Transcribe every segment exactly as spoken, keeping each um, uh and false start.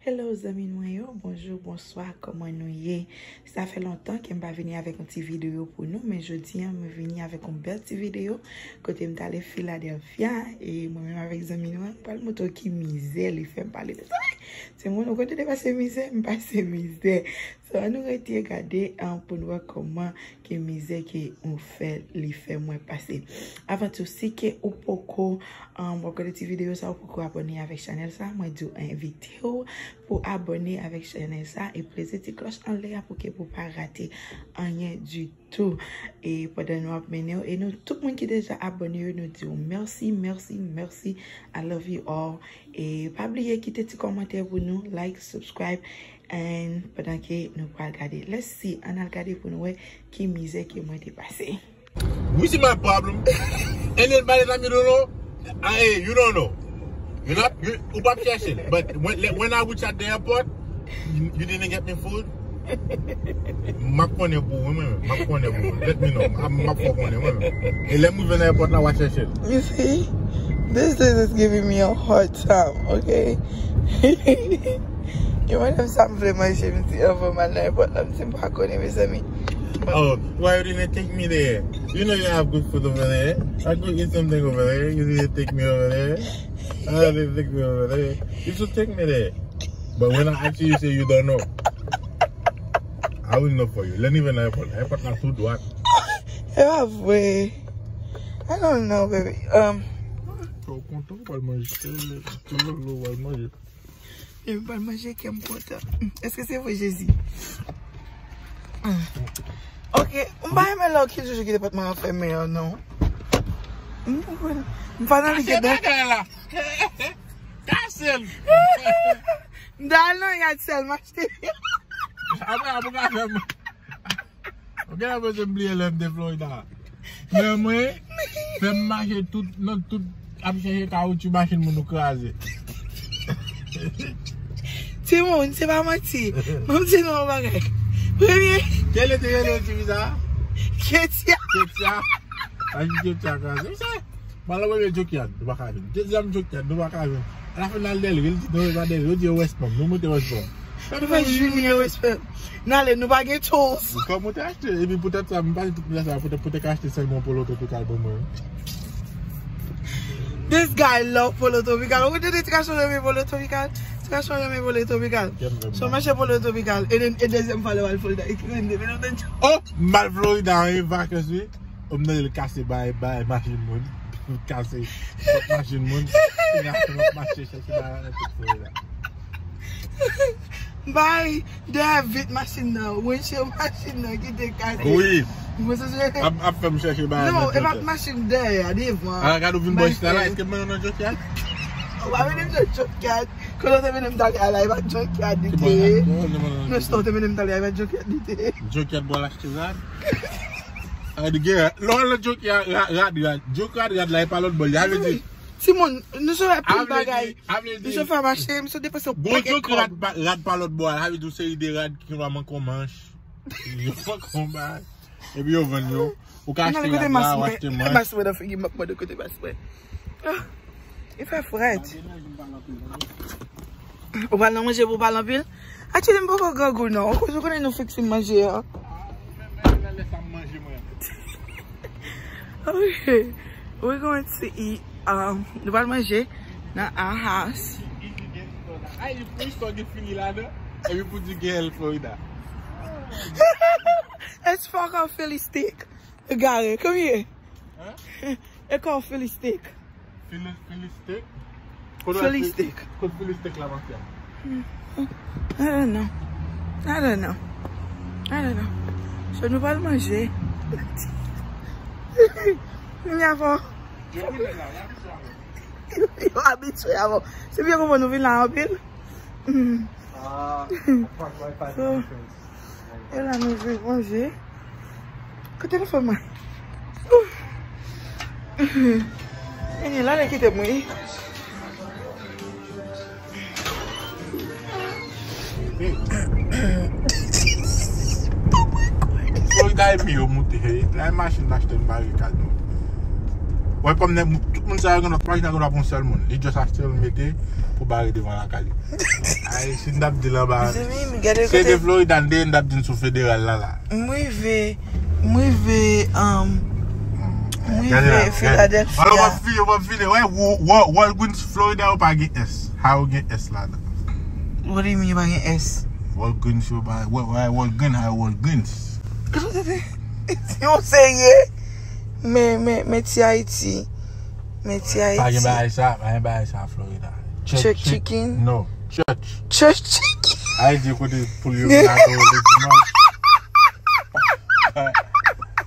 Hello zanmi mwen yo, bonjou, bonswa, kòman nou ye? Sa fè lontan ke m pa vini avèk yon ti videyo pou nou, men jodi a mwen vini avèk yon bèl ti videyo kote m t ale Philadelphia e mwen menm avèk zanmi nou an, m pral montre w ki mizè li fè m pale de sa. Se moun ou kote te pase mizè, m pase mizè. So, ann nou rete gade an pou n wè kòman ke mizè ke ou fè li fè mwen pase. Avan tou, si ke ou poko, um, w ap gade ti videyo sa, ou poko abòne avèk chanèl sa, mwen di w envite w pou abòne avèk chanèl sa e peze ti klòch anlè a pou ke pou pa rate anyen ditou. E pandan nou ap mennen w, e nou tout moun ki deja abòne yo, nou di w mèsi, mèsi, mèsi. I love you all. E pa bliye kite ti kòmantè pou nou, like, subscribe, and pandan ke nou pral gade. Let's see, ann al gade pou nou wè ki mizè ke mwen te pase. We see my problem. And then by the time you don't know, I, you don't know. You not, you, ou p ap chèche l. But when, when I reach at the airport, you, you didn't get me food. M ap konnen pou ou, mwen menm. M ap konnen pou ou. Let me know. M ap fè w konnen, mwen menm. E lè m rive nan airport la, w a chèche l. You see? This lady is giving me a hard time, okay? Yo mande m sa m vle manje, m di anvan m al nan airport la, m di m pa konnen, mezanmi. Oh, why you didn't take me there? You know you have good food over there. I go eat something over there. You didn't take me over there. I didn't take me over there. You should take me there. But when I ask you, you say you don't know. I will know for you. Lè n rive nan airport, airport la tou dwat. E pa vre. I don't know, baby. Um, Ou kontan, ou pral manje. Tou lolo, ou pral manje. Depi m pral manje, kè m kontan. Èske se vre, Jezi? Ok, m pa renmen lè w ki toujou kite pòt mwen an fèmen an, non. M pa nan li gen bagay la. Kase l. M ta al nan yard sèl m achte. Apre, apre, ka fè m. Ok, la, mwen bliye lè m te Florida. Men mwen, fè m mache tout, nan tout, ap chèche kawotchou machin moun ou kraze. Timoun, se pa manti. Ban m di nou yon bagay. Premye. Kèl te rele ti fi sa? Ketia. Ketia. A ki Ketia kraze? Mwen la premye junkyard, nou pa ka jwenn. Dezyèm junkyard, nou pa ka jwenn. A la fin al dèyè l, yo di nou pa dèyè l, yo di yo West Palm, nou moute West Palm. Nou fè Junior West Palm. N ale, nou pa gen tools. Kòm ou te achte, epi poutèt sa, m pa di tout sa, poutèt, poutèt ka achte sèlman Polo Tropical pou mwen. This guy love Polo Tropical. Ou tande ti gason renmen Polo Tropical? Ti gason renmen Polo Tropical. So, m achte Polo Tropical. E, e dezyèm fwa lè w al Florida, e ki vin de, vin de. Oh, m al Florida, wi, vakans, wi. Ou m tande l kase bay, bay machin moun. Kase pòt machin moun. Kounye a, m ap mache chèche bay nan tout Florida. Bay dèyè vit machin nan, windshield machin nan ki te kase. Wi. Mwen sonje. Ap, ap fè m chèche bay. Non, e pa t machin dèyè a, devan. A, gade ou vin bò chita la, èske m mennen w nan junkyard? Ou pa mennen m nan junkyard. Kote w te mennen m t ale a la, e pa t junkyard li te ye. Non, chita w te mennen m t ale a, e pa t junkyard li te ye. Junkyard bò l achte rad. Rad gen, lè w al nan junkyard, rad, rad, rad. Junkyard, rad la, e pa lòt bò l ye. Sa vle di. Timoun, nou sot fè pil bagay. Nou sot fè mache, nou sot depanse yon pakèt kòb. Gon rad pa lòt bò a, sa vle di yon seri de rad ki genlè manke yon manch. Yo manke yon bagay. Epi yo vann yo. Ou ka achte rad la, ou achte manch. Mas mwen nan figi m, m ap mande kote mas mwen. Ah, li fè frèt. Ou pral nan manje pou w pale anpil? Actually, m poko grangou non. Ou konnen nou fix fin manje a. Okay, we're going to eat. Um, nou pral manje nan a house. Ay, istwa gen fini ladan. Epi pou di gen Florida. It's fuck off Philly steak. Egare, come here. E kò Philly steak. Philly, Philly steak? Philly steak. Kot Philly steak la, mafya? I don't know. I don't know. I don't know. So nou pral manje. Kounye a fò. Yo abitye avè w. Se byen konprann nou vin la anpil. So, E la nou jwe manje. Kote telefòn mwen? Nini, la lè kite m wi. Florida epi yo moute. La e machin n achte m bare kado. Wè kòm nèg, tout moun sa yo gen dwa, machin nan gen dwa pou yon sèl moun. Li just achte l mete pou bare devan lakay li. Ay, si n t ap di l anba, mezanmi, gade si se te kote Florida n te ye, n t ap di n sou federal la la. M rive, m rive, um, m rive Philadelphia. Alò, w ap file, w ap file. Wè, Wa-, Wa-, Walgreens Florida yo pa gen S. Sa yo gen S ladan. What do you mean yo pa gen S? Walgreens yo pa, wè, wè, Walgreens, sa yo Walgreens. Gade, gade. Si w serye, men, men, men ti Ayiti. Men ti Ayiti. Pa gen bagay sa, pa gen bagay sa Florida. Church chicken? No, church. Church chicken? Ayiti kote poul yo vin adore le dimanch.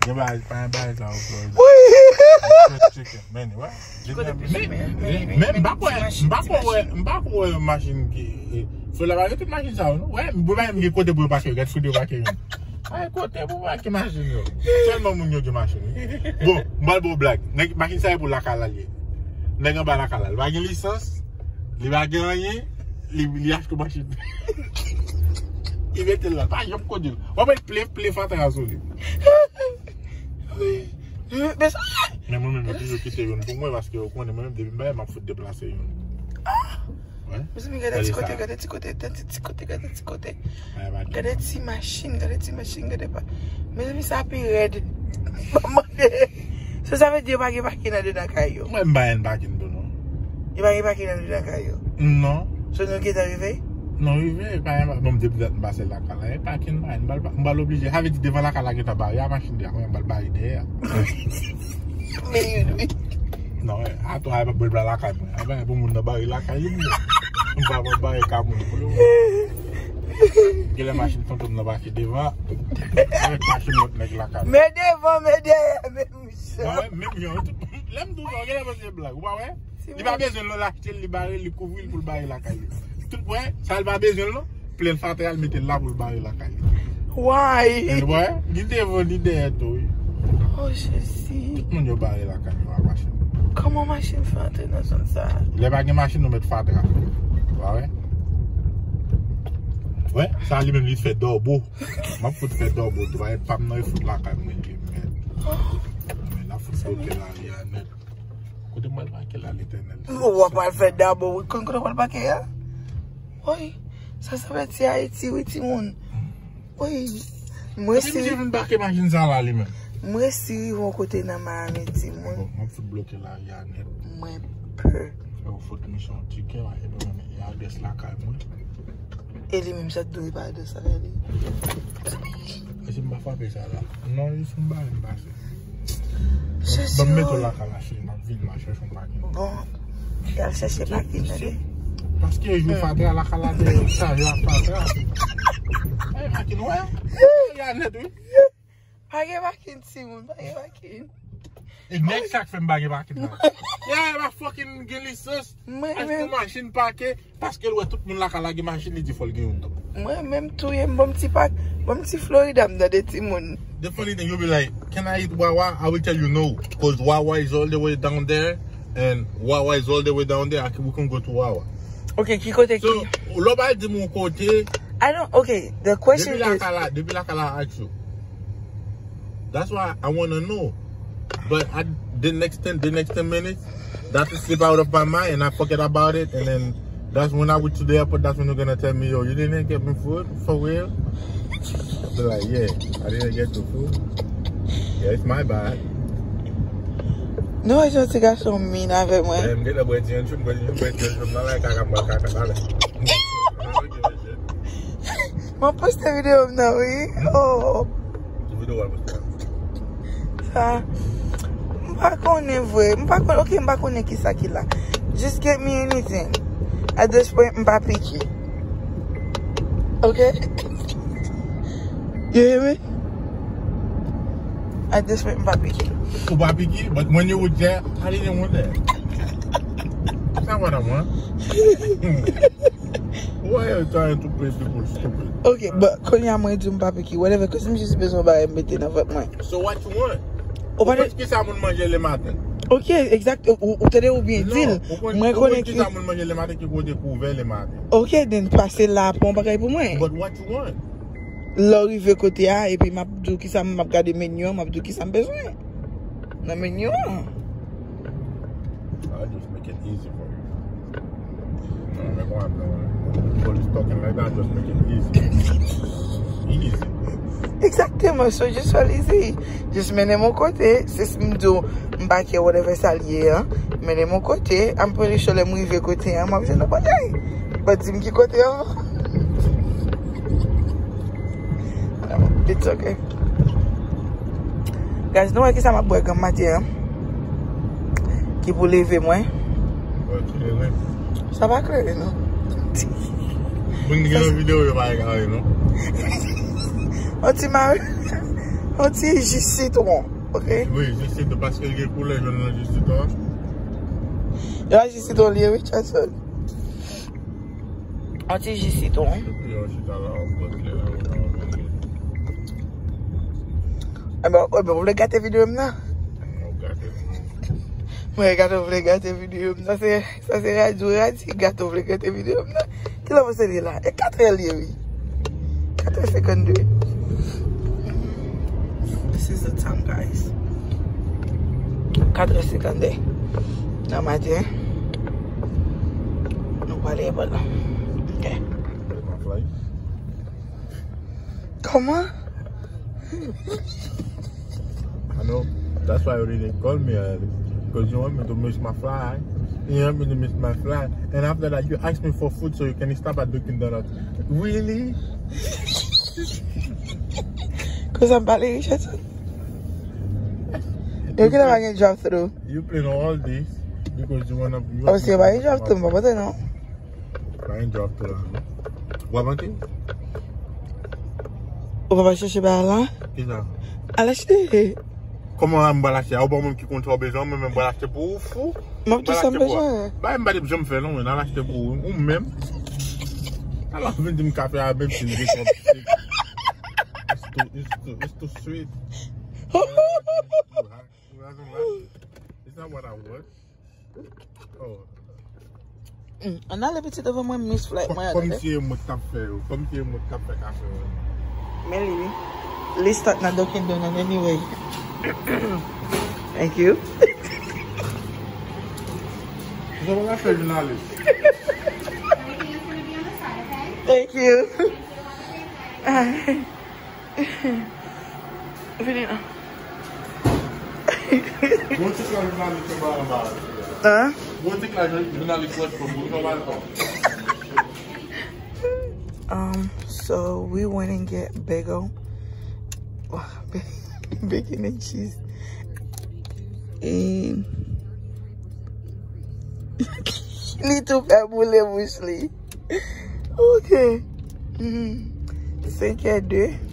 Gen bagay, pa gen bagay sa Florida. Wi. Church chicken, men, wè. Men, men, men, m pa kwè, m pa kwè, m pa kwè yon machin ki, eh, Florida pa gen tout machin sa yo, non. Wè, m pa menm gen kote pou yo pake yo, gad kote yo pake yo. Ay, kote pou pake machin yo. Sèlman moun yo gen machin, wi. Bon, m pral ba w blag. Nèg, machin sa e pou lakay la l ye. Nèg anba lakay la. Li pa gen lisans, li pa gen anyen, li, li achte machin. Li mete l la, pa janm kondui l. W ap wè plen, plen fatra sou li. Men mwen menm, yo toujou kite youn pou mwen, paske yo konnen mwen menm, depi m bay, m ap fout deplase youn. Wè. Mezanmi, gade ti kote, gade ti kote, gade ti kote, gade ti kote. Gade ti machin, gade ti machin, gade pa. Mezanmi, sa pi rèd. Mande. So, sa vle di yo pa gen pakin andedan kay yo? Mwen, m pa gen pakin tou, non. Yo pa gen pakin andedan kay yo? Non. So, nou gentan rive? Non, rive, pa gen, bon, depi dat m pase lakay la, e pakin pa, m pral, m pral oblije. Sa vle di devan lakay la gentan bare a machin de a, mwen, m pral bare dèyè a. Men youn, wi. Non, atò a pa bwè lakay mwen. A pa pou moun nan bare lakay li, mwen. M pa pral bare ka moun pou yo. Genlè machin fantom nan pase devan. Avèk machin lòt nèg lakay. Men devan, men dèyè, men misye. Mwen, menm jan, tout, lè m di w sa, genlè panse se blag, ou pa wè? Li pa bezwen l, non, l achte l, li bare l, li kouvri l pou l bare lakay li. Tout, wè, sa l pa bezwen l, non. Plen fatra, l mete l la pou l bare lakay li. Why? Wè, li devan, li dèyè tou, wi. Oh, Jezi. Tout moun yo bare lakay yo a machin. Kòman machin fè antre nan zòn sa a? Lè pa gen machin, nou met fatra. Wè, wè? Wè, sa li menm li fè dòbo. M ap fout fè dòbo tou, pa m nan e fout lakay mwen li menm. Men n ap fout bloke lari a nèt. Kote m pral pake la, Letènèl? W ap al fè dòbo, wi, konn kote w pral pake a? Woy, sa sanble ti Ayiti, wi, timoun. Woy, m resi. Epi misye vin pake machin sa la, li menm. M resi rive yon kote nan Miami, timoun. Bon, m ap fout bloke lari a nèt. Mwen pè. Fè w fout misye yon tikè, epi mwen met adrès lakay mwen. E li menm sa t dwe pa de sa, gade. E si m pa frape sa la? Non, li sou m bare m pase. Jezi, ban m mete w lakay la, cheri, m ap vin, m al chèche yon pakin. Bon, y al chèche pakin, tande. Paske jou fatra lakay la te chaje ak fatra. Ay, pakin, wè? Ya nèt, wi. Pa gen pakin, timoun, pa gen pakin. E nèg sa k fè m pa gen pakin la. Ya, pa fucking gen lisans. Mwen menm. Achte machin pake paske l wè tout moun lakay la gen machin, li di fò l gen youn tou. Mwen menm touye m, bon m ti pak, bon m ti Florida m tande timoun. The funny thing, you'll be like, "Can I eat Wawa?" I will tell you no, 'cause Wawa is all the way down there, and Wawa is all the way down there. I can, we can go to Wawa. Ok, ki kote ki? So, lè w pa di m yon kote. I don't, ok, the question is. Depi lakay la, depi lakay la ask you. That's why I wanna know. But I, the next ten, the next ten minutes, that just slip out of my mind and I forget about it. And then that's when I went to the airport, that's when you're gonna tell me, "Yo, you didn't get me food? For real?" I'll be like, "Yeah, I didn't get the food. Yeah, it's my bad." Nou wè jan ti gason min avèk mwen. Yeah, m gentan bwè ti anchou, m bwè ti anchou, m nan lakay, m bwè kaka, talè. Mwen poste videyo m nan, wi. Oh. Ki videyo w al poste a? Sa, m pa konnen vre. M pa konnen, ok, m pa konnen kisa ki la. Just get me anything. At this point, m pa picky. Ok? You hear me? At this point, m pa picky. Ou pa picky, but when you reach there, I didn't want that. That's not what I want. Why you trying to play people stupid? Ok, but kounye a mwen di m pa picky, whatever, 'cause m just bezwen bagay m mete nan vant mwen. So what you want? Ou pa de... Ou konn kisa moun manje le maten? Ok, exact, ou, ou tande ou byen di l. Mwen konnen ki... Ou konn kisa moun manje le maten, ki kote kouvè le maten? Ok, then pase la, pran bagay pou mwen. But what you want? Lè w rive kote a, epi m ap di w kisa m ap gade menu an, m ap di w kisa m bezwen nan menu an. I just make it easy for you. No, me go on, no. Police talking like that, just make it easy. Easy. Exactement, so just fè l easy. Just mennen m yon kote, se si m di w m pa kè whatever sa l ye an. Mennen m yon kote, I'm pretty sure lè m rive kote an, m ap jwenn yon bagay. But di m ki kote an. It's okay. Guys, nou wè ki sa m ap bwè granm maten an. Ki pou leve mwen. Wè, klere. Sa pa klere, non. Moun ki gen nan videyo yo pa egare, non. On ti mari, on ti ji sitwon, ok? Wi, ji sitwon, paske l gen koulè jòn nan ji sitwon. Yo, ji sitwon li ye, Richardson. On ti ji sitwon. Epi yo chita la, w ap bwè klere, w ap bwè klere. Ebyen, ebyen, ou vle gate videyo m nan? Mwen gate. Mwen gate, ou vle gate videyo m nan? Se Sa se radyo, radyo gato vle gate videyo m nan. Ki lè w sere la? E katrè li ye, wi. Katrè senkannde. This is the time, guys. Katrè senkannde nan maten. Nou pale bò la. Ok. Kòman? I know. That's why you didn't call me early. Because you want me to miss my flight. You want me to miss my flight. And after that, you ask me for food so you can stop at Dunkin' Donuts. Really? Kosa m pale, Richardson? Yo ki la pa gen drive through. You plan all this because you wanna. Oh, se pa gen drive through, m pa pote non. Pa gen drive through la, non. W ap antre? Ou pa pral chèche bagay la? Kisa? Al achte. Kòman m pral achte? A, ou pa menm ki konn sa w bezwen, mwen menm pral achte pou ou, fou. M ap di sa m bezwen. Bagay m pa t ap janm fè non, mwen al achte pou ou, ou menm. Alò, vin di m kafe a menm si m gen kòb. It's too, it's too, it's too sweet. It's not what I want. Oh. Mm, ann ale pitit, devan mwen miss flight mwen. Ann ale. Kòmsi e mwen k t ap fè yo. Kòmsi e mwen k t ap fè kafe yo. Men li, li start nan Dunkin' Donut anyway. Thank you. Sa w ap fè jounalis? Thank you. Vini non. Bon, ti klas jounalis yo pa anba. Hein? Bon, ti klas jounalis wè pou nou pa anba. Um, so we went and get bagel, bacon and cheese, and li tou fè boule bouch li. Ok. Mm. Senkè de.